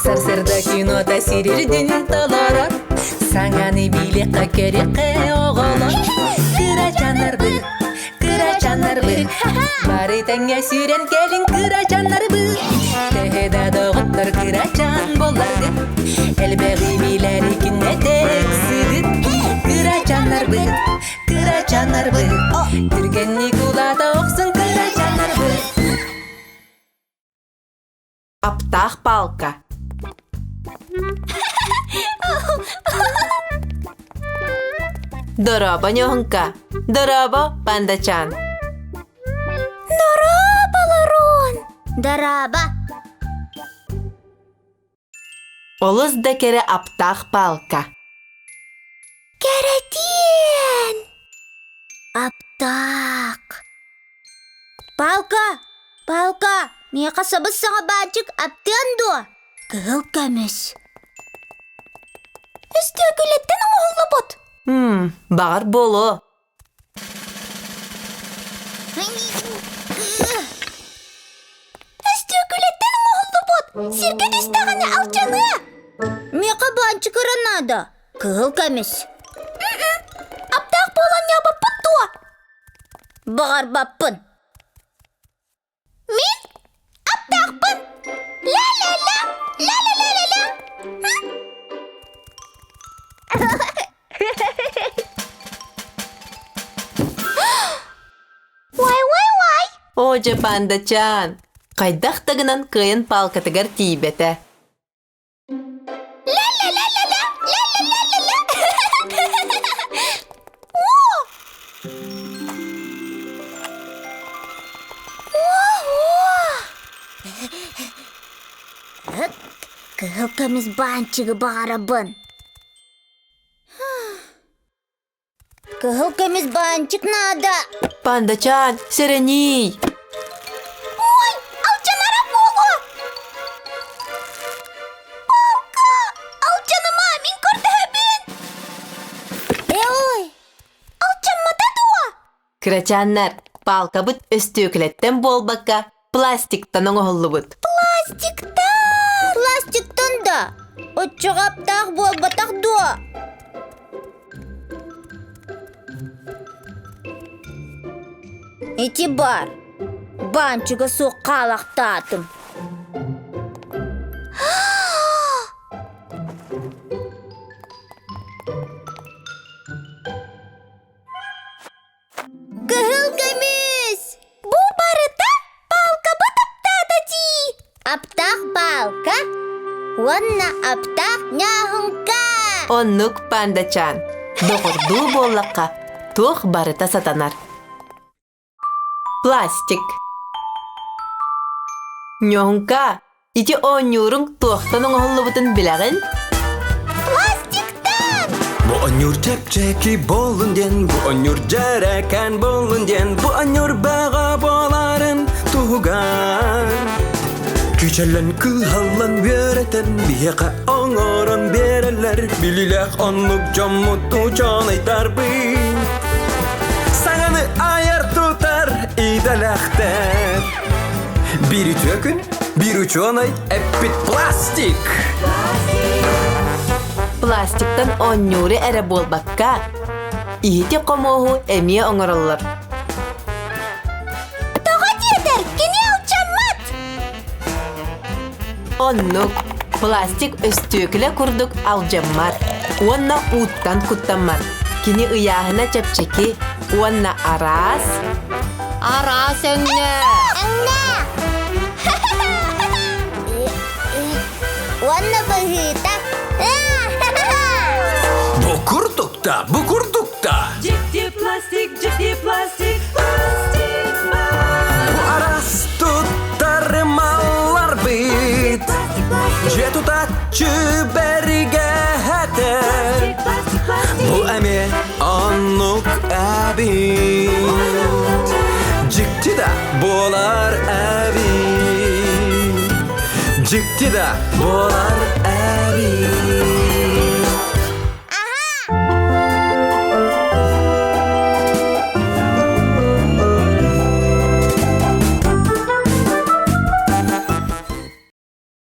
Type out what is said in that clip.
Сарсыарда кинота сирирдин толорор, Саҥаны билиэххэ көрүөххэ оҕолор. Кырачаннарбыт, кырачаннарбыт, Бары тэҥҥэ сүүрэн кэлиҥ кырачаннарбыт. Төһө да доҕоттор кырачан буолларгыт, Элбэҕи билэри күннэтэ ыксыгыт. Кырачаннарбыт, кырачаннарбыт, Түргэнник улаата охсун кырачаннарбыт. Аптаах палка. Дорообо, Ньоһуҥка! Дорообо, Пандачан! Дорообо, Лорон! Дорообо! Олус да кэрэ аптаах палка. Кэрэтиэн! Аптаах! Палка! Палка! Миэхэ сабыс-саҥа баанчык аптыан дуо? Кыһыл көмүс. Өстөөкүлэттэн оҥоһуллубут. Баҕар буолуо. Өстүөкүлэттэн оҥоһуллубут! Сиргэ түстэҕинэ алдьаныа! Миэхэ баанчык эрэ наада. Кыһыл көмүс. Аптаах буолан ньаабаппыт дуо? Баҕарбаппын. Мин аптаахпын! Ла-ла-ла! Ла-ла-ла-ла-ла! Уай-уай-уай! Оо, дьэ, пандачаан, хайдах да гынан кыайан палкатыгар тиийбэтэ. Ла-ла-ла-ла-ла! Ла-ла-ла-ла-ла! О! Кыһыл көмүс баанчыгы баҕарабын. Кыһыл көмүс баанчык наада. Пандачаан, сэрэниий! Ой, алдьанара буолуо! Палка! Алдьаныма, мин көрдөһөбүн! Ой, алдьаммата дуо? Кырачааннар, палкабыт өстүөкүлэттэн буолбакка, пластиктан оҥоһуллубут. Пластиктан! Пластиктан да? Оччоҕо аптаах буолбатах дуо? Ити бар. Баанчыга суох хаалахтаатым. Кыһыл көмүс! Бу барыта палкабыт аптаата дии! Аптаах палка уонна аптаах ньааһыҥка! Оннук пандачаан. Доҕордуу буоллахха, туох барыта сатанар. Пластик. Ньоҥка, ити оонньууруҥ туохтан оҥоһуллубутун билэҕин? Пластиктан! Бу оонньуур чэпчэки буоллун диэн, бу оонньуур дьэрэкээн буоллун диэн, бу оонньуур бөҕө буоларын туһугар. Кичэллэн кыһаллан үөрэтэн, биһиэхэ оҥорон биэрэллэр, билиилээх оннук дьоммут учуонайдарбыт. Саҥаны айар-тутар идэлээхтэр. Биир үтүө күн, биир учуонай эппит пластик! Пластиктан оонньууру эрэ буолбакка, иһити-хомуоһу эмиэ оҥороллор. Тоҕо диэтэр, кини алдьаммат! Оннук, пластик өстүөкүлэ курдук алдьаммат уонна ууттан куттаммат. Кини ыйааһына чэпчэки уонна араас Араас өҥнө! Өҥнө! Уонна быһыыта. Бу курдукта, бу курдукта! Дьикти пластик, дьикти пластик, пластик Бу араас туттар малларбыт Дьиэ тутааччы бэргэһэтэ Бу эмиэ оннук эбит Дьикти да буолар эбит Дьикти да буолар эбит.